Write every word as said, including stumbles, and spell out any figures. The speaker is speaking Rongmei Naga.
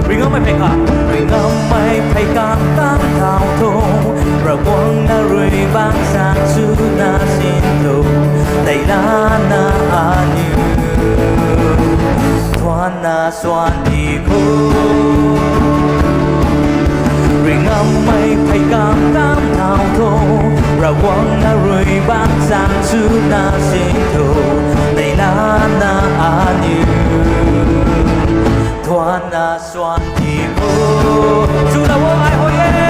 Ringammei phey kang, ringammei phey kang kang thau tho, Ravguangc na rui bang sang swna sin tho, neihla na aniu thuanna swan di kho. Ringammei phey kang kang thau tho, Ravguangc na rui bang sang swna sin tho, neihla na aniu thuanna swan di kho. Swna wo ai hoi e.